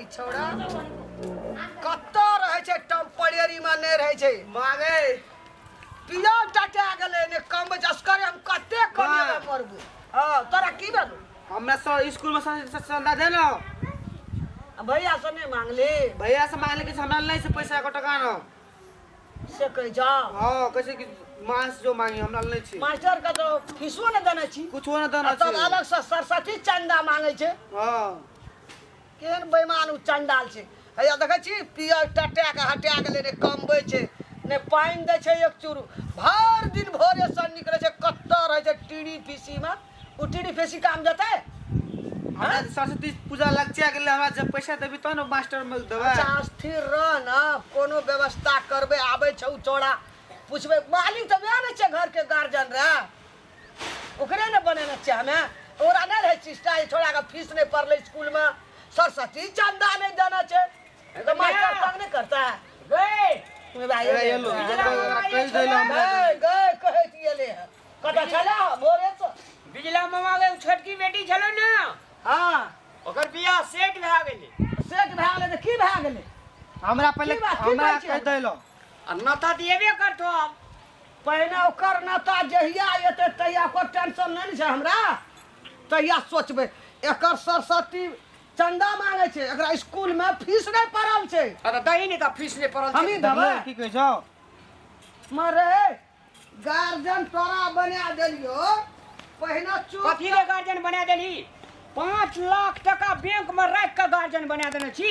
ई छौड़ा कतऽ रहै छै टेम्परेरीमे नहि रहै छै मागे पिया टटा गेलै ने कम असकरे हम कते कमेबै मरबू हँ तोरा की भेलौ हमरा सर स्कूल में चंदा दे ना भैया से नहि मांगली भैया से मांगले कि हमरा नहीं से पैसा एको टका ना से कहै छौ हाँ कैसे कि मास जो मांगी हमरा नहीं छी मास्टर के तो फीसो नहि देने छी कुछो ना देना आ तब छी अलग से सरस्वती चंदा मांगै छै हाँ केहन बेईमान ओ चंडाल छै हैया देखै छी पियर टटा के हटा गेलै ने कमबै छै ने पानि दै छै एक चूरू भरि दिन भोरे सँ निकलै छै कतऽ रहै छै टीडी फीसीमे ओ टीडी फीसी काम जेतै हमरा सरस्वती पूजा लग छै गेलै हमरा जब पैसा देबी तब ने मास्टर में देबै अच्छा स्थिर रह ने कोनो व्यवस्था करबै आबै छै ओ चौड़ा पुछबै मालिक तऽ वएह ने छै घरके गार्जियन रे ओकरे ने बनेने छियै हमे ओकरा नहि रहै चिष्टा जे छोड़ाके फीस नहि पड़लै स्कूलमे सरस्वती चंदा नहि देना छै तऽ मास्टर तंग नहि करता गए अरे एलो कहि देलो हमरा गए गए कहैत एलै हँ कतऽ छलै भोरे सँ बिजला मामा के छोटकी बेटी छलो ने हँ ओकर बियाह सेट भए गेलै सेट भए गेलै तऽ की भए गेलै हमरा पहिले की बात- की हमरा बात छै? कहि देलो आ नाता दिएबे करतो आब पहिने ओकर नाता जहिया एतै तहिया ओकर टेंशन नहि ने छै हमरा तहिया सोचबै एकर सरस्वती चंदा मांगे छै एकरा स्कूल में फीस नहि पड़ल छै आ तऽ दही नहि तऽ फीस नहि पड़ल छै हमही देबै की कहै छौ मरे गार्जियन तोरा बना देलियो पहिने चुप कथी के गार्जियन बना देली 5 लाख टका बैंक में राखि के गार्जियन बना देने छी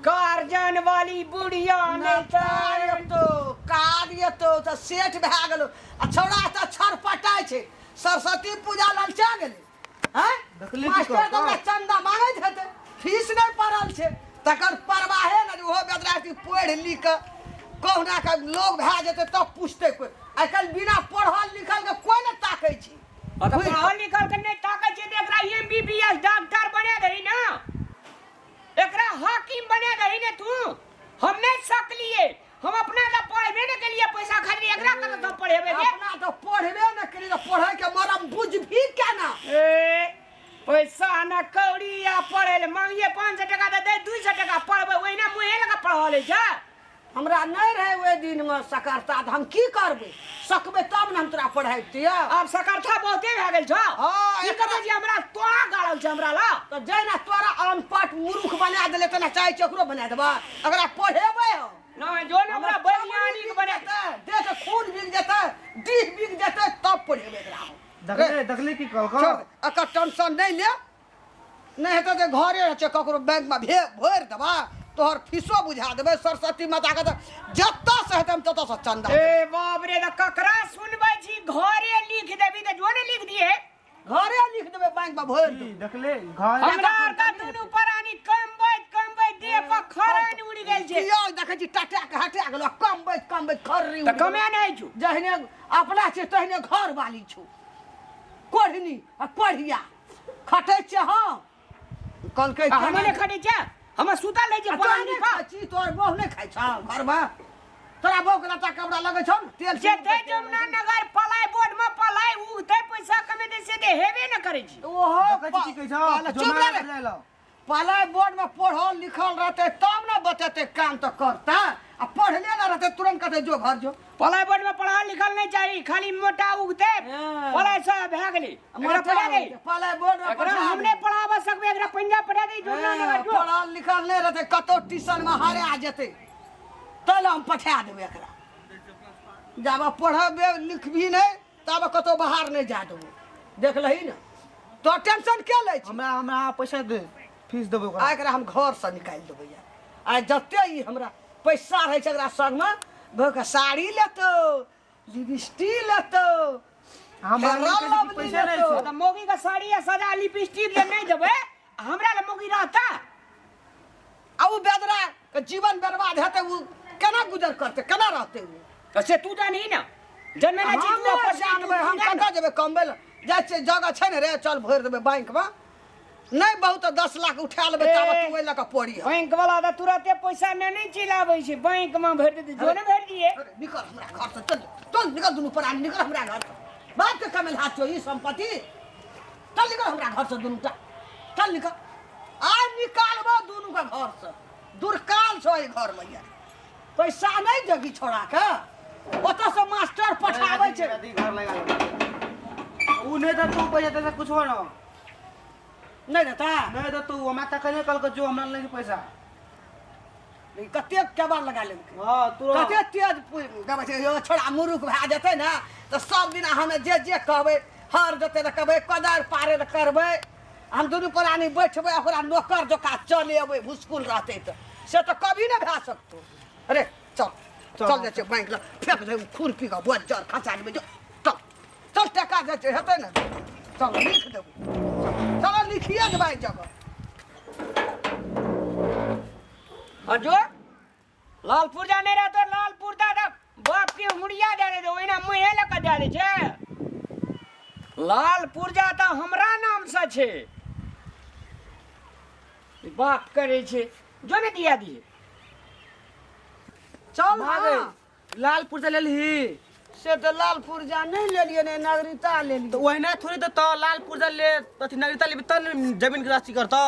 गार्जियन वाली बुढ़िया नहि नाता तऽ एतो काज एतो तऽ सेठ भए गेलो आ छौड़ा तऽ छरपटाइ छै सरस्वती पूजा ललचा गेलै हैं देखली की मास्टर तऽ कहलकौ? ओकरा चंदा मांगैत हेतै फीस नहि पड़ल छै तकर परवाहे ने जे ओहो बेदरा पढ़ि लिख कऽ कहुना कऽ लोग भए जेतै तब पुछतै कोइ आइ काल्हि बिना पढ़ल लिखल के कोइ नहि ताकै छै आ तऽ पढ़ल लिखल के नहि ताकै छै तऽ एकरा एमबीबीएस डॉक्टर बना दही ने एकरा हाकिम बना दही ने तू हम नहि सकलिए हम अपना लए पढ़बे नहि केलिए पैसा खाली एकरा कतऽ हम पढ़ेबै गे अपना तऽ पढ़बे नहि करी तऽ पढ़ै के मरम बुझबही केना ए पैसा न कौड़ी आ पढ़े ले मांगिए 500 टका तऽ दे 200 टका पढ़बै ओहिना मुँहे लगा पढ़ा लै छै हमरा नहि रहै ओहि दिनमे सकरता तऽ हम की करबै सकबै तब ने हम तोरा पढ़ैतियै आब सकरथा बहुते भए गेल छौ हाँ, की एकरा- कहै छी हमरा तोरा गाड़ल छै हमरा ला तऽ जहिना तोरा अनपढ़ मूर्ख बना देले तेना चाहै छै ओकरो बना देबै अगरा पढ़ेबै हम नहि जो ने ओकरा हमर वैज्ञानिक बना जेतै देह के खून बिक जेतै डीह बिक जेतै तब पढ़ेबै एकरा हम देखले देखले की कहलकौ छोड़ दे, एकर टेंशन नहि ले नहि हेतै तऽ घरे छै ककरो बैंकमे भे भरि देबा तोहर फीसो बुझा देबै सरस्वती माताके तऽ जतऽसँ हेतै हम ततऽसँ चंदा देबै। ए बाप रे तऽ ककरा सुनबै छी घरे लिख देबी तऽ जो ने लिख दिए घरे लिख देबै बैंकमे भरि की देबै देखले घर हमरा आर का दुनू प्राणी कमबैत कमबैत देह पर खरन उड़ि गेल छै पियाज देखै छी टटा के हटा गेलो कमबैत कमबैत खर्री तऽ उड़ि कमे नहि छौ जहने अपना छै तहने घर वाली छौ कोढ़नी आ कोढ़िया खटै छै हम कहलकै आ हम नहि खटै छै हम सुतल रहै छियै आ तोरा पलंग नहि पर खाइ छी तोहर बहु नहि खाइ छौ घरमे तोरा बहु के लत्ता कपड़ा लगै छौ ने तेल जे सिन्दूर दै के तेल जमुना नगर पलाय बोर्ड में पलाय उगते पैसा कमेते से दे हेबे न करै छी ओहो देखै छी की कहै छौ पहले चुप जोना रह रे। ले लो पलाय बोर्ड में पढ़ल लिखल रहते तब ने बतेते काम तो करता आ पढ़ले ना रहते तुरंत कहते जो घर जो पलाय बोर्ड में पढ़ल लिखल नहीं चाही खाली मोटा उगते हाँ। पलाय से भए गेलै एकरा पढ़ा दे पलाय बोर्ड में एकरा हम नहीं पढ़ाबा सकबै एकरा पंजाब पढ़ा दे जमुना नगर जो पढ़ल लिखल नहीं रहते कतौ ट्यूशन में हरा जेते तै लए हम पठा देबै एकरा जाबे पढ़बे लिखबी नहीं ताबे कतौ बाहर नहीं जा देबो देख लही ने तो टेंशन के लै छी हमरा हमरा पैसा दे फीस देबै ओकरा आ एकरा हम घरसँ निकालि देबै यार आ जते ई हमरा पैसा रहै छै एकरा संगमे भऽ कऽ साड़ी लेतौ लिपस्टिक लेतौ हमरा फेर लग कहै छै कि लवली पैसा नहि लेतौ। छै तऽ मौगी के साड़ी आ सजा लिपस्टिक जे नहीं देबै हमरा लए मौगी रहता आ ओ बेदरा के जीवन बर्बाद हेतै ओ केना गुजर करतै केना रहतै ओ तऽ से तू जानी ना जनमे ना छी तू हम अपन जानबै हम कतऽ जेबै कमबै लए जाइ छियै जगह छै ने रे चल भरि देबै बैंकमे नहि बहुत तऽ 10 लाख उठा लेबै ताबत तू ओहि लऽ कऽ पड़ी बैंक वाला तऽ तुरते पैसा ने नहीं चिल्लाबै छै बैंक में भरि देतै जो ने भरि दिए अरे निकल हमरा घर से चल चल निकल दुनू प्राणी निकल हमरा घर से बाप के कमेल हाथ छौ ई संपत्ति चल निकल हमरा घर से दुनू टा चल निकल आइ निकालबो दुनू के घर से दुर्काल छौ एहि घर में यार पैसा नहीं देबी छोड़ा के ओतऽ से मास्टर पठाबै छै घर लगा लेबै। उ नहीं देतौ पैसा तैसा कुछो न नहीं देता नहीं देतौ हमरा तखने कहलकै जो हमरा नहीं पैसा लेकिन कतेक केबाड़ लगा लेलकै हाँ तोरा कतेक तेज देबै छै यौ छोड़ा मुरुख भए जेतै ने तऽ सब दिन हमे जे जे कहबै हर जोतै लए कहबै कोदारि पारै लए करबै हम दुनू प्राणी बैठबै ओकरा नौकर जकाँ चलेबै भुसकुल रहतै तऽ से तऽ कभी नहि भए सकतौ अरे चल चल। चल जाइ छै बैंक लग फेंक देबै खुरपी के बज्जर खसा देबै जो चल चल टका जाइ छै हेतै ने चल लिख देबै चल लिखिए देबै एहि जगह और जो लाल पुर्जा नहीं रहतो लाल पुर्जा तो बाप के हुड़िया दे दे ओहिना मुँहे लऽ कऽ दे दै छै लाल पुर्जा तऽ हमरा नाम से छै ई बाप करै छै जो ने दिया दिए चल मागे ना। लाल पुर्जा लेलही से तऽ लाल पुर्जा नहि लेलियै ने नागरिकता लेलियै तऽ ओहिना थोड़े देतौ लाल पुर्जा ले अथी नागरिकता लेबी तब ने जमीन के राशि करतौ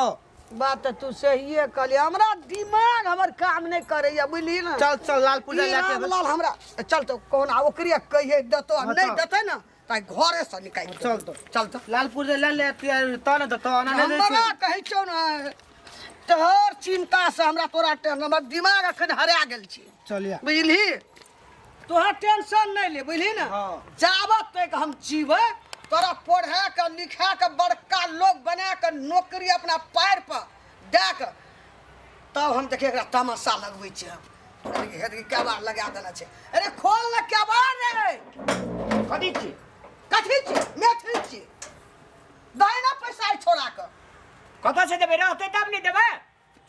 बात तऽ तू सहिए कहलियै हमरा दिमाग हमर काम नहि करैया बुझली ने चल चल लाल पुर्जा ई लए के रामलाल हमरा चल तऽ कोना ओकरे कहिए देतो आ हाँ, नहि चल। देतै ने तऽ घरे से निकालि चल देबै। तऽ। चल तऽ लाल पुर्जा ले ले तब ने देतौ ओना नहि दै हमरा छै कहै छौ ने तोहर चिंता से हमरा तोरा टेंशन हमर दिमाग अखन हरा गेल छै चल या बुझली तोहर टेंशन नहि ले बुझली ने हाँ। जाबत तक हम जीबै तोरा पढ़ा के लिखा के बड़का लोग बना के नौकरी अपना पैर पर दए के तब हम देखिए एकरा तमाशा लगबै छियै हम अरे केबाड़ लगा देने छै अरे खोल ने केबाड़ रे कथी छी कथी छी मैथिल छी दही ना पैसा ई छोड़ा के कतऽ से देबै रहतै तब ने देबै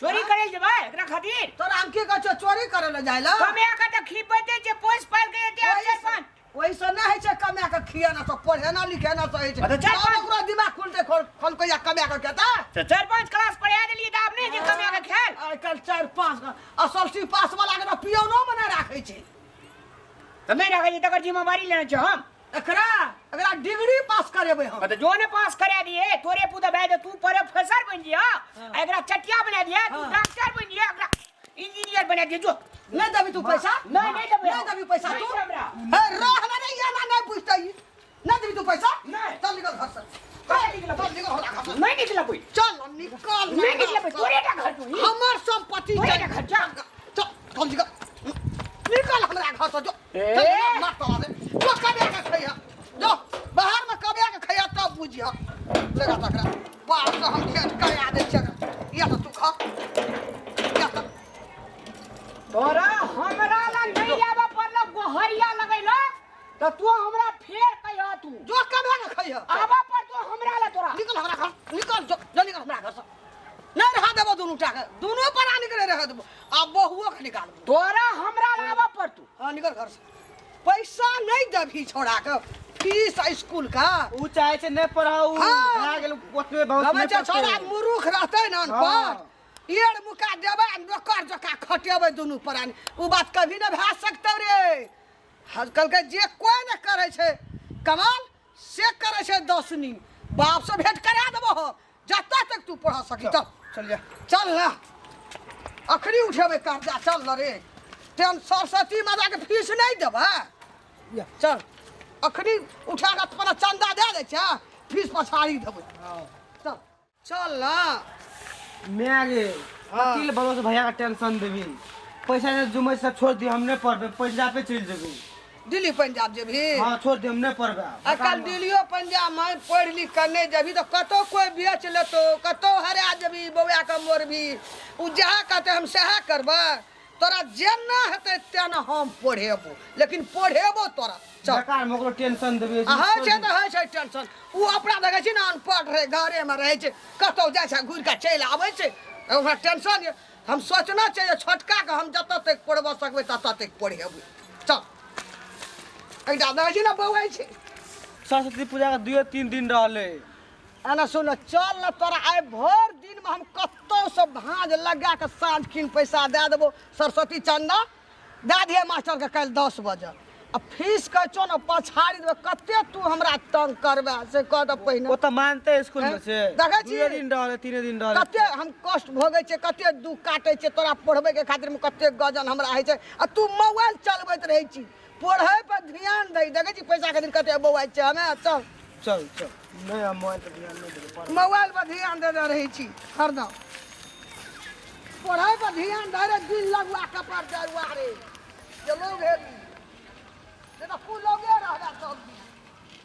चोरी करे जेबै एकरा खातिर तोरा हम की कहै छियौ चोरी करे लए जाइ लए कमे के तऽ खिपैते छै पोस पाल के एते चारि पाँच ओहिसँ नहि होइ छै कमा के खियाना सब पढ़ेना लिखेना सब होइ छै अच्छा, चारि तब पाँच- ओकरो दिमाग खुलतै खोलकै या कमा के खेतै तऽ चारि पाँच क्लास पढ़ा देलियै तऽ आब नहि जे कमा के खायल आइ काल्हि चारि पाँच असल सी पास वाला के तऽ पियोनो मे नहि राखै छै तऽ नहि राखै छै तकर जिम्मेवारी लेने छियै हम एकरा एकरा डिग्री पास करेबै हम तऽ जो ने पास करा दिए तोरे पुत भए जे तू प्रोफेसर बनि जिया आ एकरा चटिया बना दिए तू हाँ। डॉक्टर बनि जिया एकरा इंजीनियर बना दिए जो नहीं देबी तू पैसा नहीं, नहीं देबै। नहीं देबी पैसा नहीं तू छै हमरा। हे रह ना रे ये ना नहीं पूछते ई नहीं देबी तू पैसा नहीं। चल निकल घर से कहाँ निकलबै? चल निकल हमरा घर से नहीं निकलबै चल निकल नहीं निकलबै तोरे टा घर तू हमर संपत्ति तोरे टा घर जा चल चल निकल निकल हमरा घर से जो ए? चल निकल, मार तोरा दे जो कबे के खैया जो बाहर में कबे के खैया तब बुझिया लगा तकरा बाहर से हम भेंट करा दे छियै या तो तू खा या तो तोरा हमरा लग नहीं आबऽ पड़लो गोहरिया लगैलो तऽ तू हमरा फेर कहिया तू जो कबे के खैया आबऽ पर तू हमरा लग तोरा निकल हमरा घर निकल जो जो निकल हमरा घर से नहीं रहा देबो दुनू टा के दुनू प्राणी के नहीं रह देबो आ बहुओ के निकालबो तोरा हमरा लग आबऽ पर तू हाँ निकल घर से पैसा नहीं देबही छोड़ा के फीस स्कूल का उ चाहे छै नहि पढ़ाउ हाँ। भए गेल ओतबे बहुत हमे नहि छै छोड़ा पढ़तै। मुरुख रहतै ने अनपढ़ हाँ। एड़ मुका देबै आ नौकर जकाँ खटेबै दुनू प्राणी ओ बात कभी नहि भए सकतौ रे कहलकै जे कोइ नहि करै छै कमाल से करै छै दसनी बापसँ भेंट करा देबो हो जतऽ तक तू पढ़ सकी चल चल जा चल ना अखनी उठेबै कर्जा चल न रे तेन सरस्वती माताके फीस नहि देबै या। चल अखनी उठा कऽ अपना चंदा दए दै छै फीस पछाड़ी देबै चल चल ना मैं गे हाँ। कथी ले भरोसे भैया के टेंशन देबी पैसा जे जुमै सब छोड़ दी हम नहि पढ़बै पंजाबे चलि जेबू दिल्ली पंजाब जेबही हाँ छोड़ दी हम नहि पढ़बै आब। आ कल दिल्लियो पंजाब में पढ़ि लिख कऽ नहि जेबही तऽ कतौ कोइ बेच लेतौ कतौ हरा जेबही बौआ के मोरबी ओ जहाँ कहतै हम सएह करबै तोरा जेना हेतै तेना हम पढ़ेबो लेकिन पढ़ेबो तोरा चल बेकार में ओकरो टेंशन देबी आ होइ छै तऽ होइ छै टेंशन ओ अपना देखै छी ने अनपढ़ रहै घरेमे रहै छै कतहु जाइ छै घुरि कऽ चलि आबै छै तऽ ओकरा टेंशन यऽ हम सोचना चाहिए छोटका के हम जतऽ तक पढ़बऽ सकबै ततऽ तक पढ़ेबै चल एकटा देखै छी ने बौआइ छै सरस्वती पूजा के दुए तीन दिन रहलै एना सुन चल ने तोरा आइ भरि दिनमे हम कतहुसँ भाँज लगा कऽ साँझ खिन पैसा दए देबो सरस्वती चंदा दए दिहे मास्टरके काल्हि 10 बजे आ फीस कहै छौ ने पछाड़ी देबै। कते तू हमरा तंग करबे से कह दे पहिने। ओ तऽ मानते स्कूल में से। देखै छी? दुए दिन रहले, तीने दिन रहले। कते हम कष्ट भोगै छियै, कते दुख काटै छियै तोरा पढ़बै के खातिर में, कते गजन हमरा होइ छै आ तू मोबाइल चलबैत रहै छी। पढ़ै पर ध्यान दै। देखै छी पैसा के दिन कते बौआइ छै हमे। चल चल चल, नहीं हम मोबाइल पर ध्यान नहीं देबै, पढ़। मोबाइल पर ध्यान दे रहै छी हरदम। पढ़ै पर ध्यान दे रे, दिल लगुआ कपार जरुआ रे जे लोग हेबी से तऽ कुल।